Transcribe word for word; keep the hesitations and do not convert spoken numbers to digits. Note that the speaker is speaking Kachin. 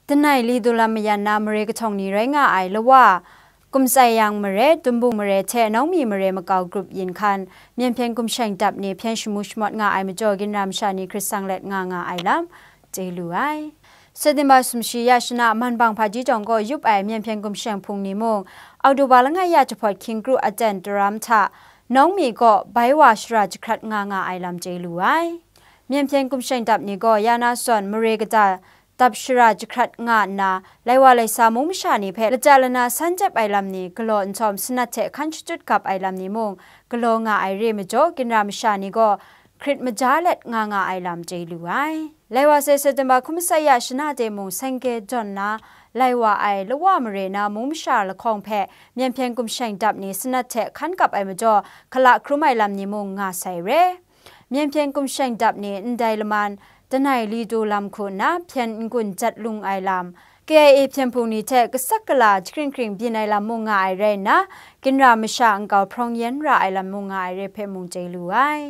Danai li du lam mayan na mare kahtawng ni rai nga ai Lawa, Kumsai Yang mare, Dumbung mare hte Nawngmi mare makau grup yin hkan, Myen hpyen gumsheng dap ni hpyen shamu shamawt nga ai majaw, ginra masha ni hkrit sang let nga nga ai lam chye lu ai. September sumshi ya shana Manbang Hpaji jawng kaw yup ai Myen hpyen gumsheng hpung ni mung, Oktoba langai ya jahpawt hkying kru aten daram hta, Nawngmi kaw bai wa shara jahkrat nga nga ai lam chye lu ai. Myen hpyen gumsheng dap ni gaw ya na zawn mare kata dap shara jahkrat nga nna, lai wa lai sa mung masha ni hpe lata lana san jep ai lam ni galaw nhtawm, sanat hte hkan shachyut gap ai lam ni mung galaw nga ai re majaw, ginra masha ni gaw hkrit maja let nga nga ai lam chye lu ai. Lai wa sai September hkum masai ya shana de mung seng ge dawn na, lai wa ai Lawa mare na mung masha lahkawng hpe Myen hpyen gumsheng dap ni sanat hte hkan kap ai majaw, hkala hkrum ai lam ni mung nga sai re. Myen hpyen gumsheng dap ni ndai laman, danai li du lam hku nna hpyen n-gun jat lung ai lam, K I A hpyen hpung ni hte kasak kala jahkring hkring byin ai lam mung nga ai rai nna, ginra masha nkau hprawng yen ra ai lam mung nga ai re hpe mung chye lu ai.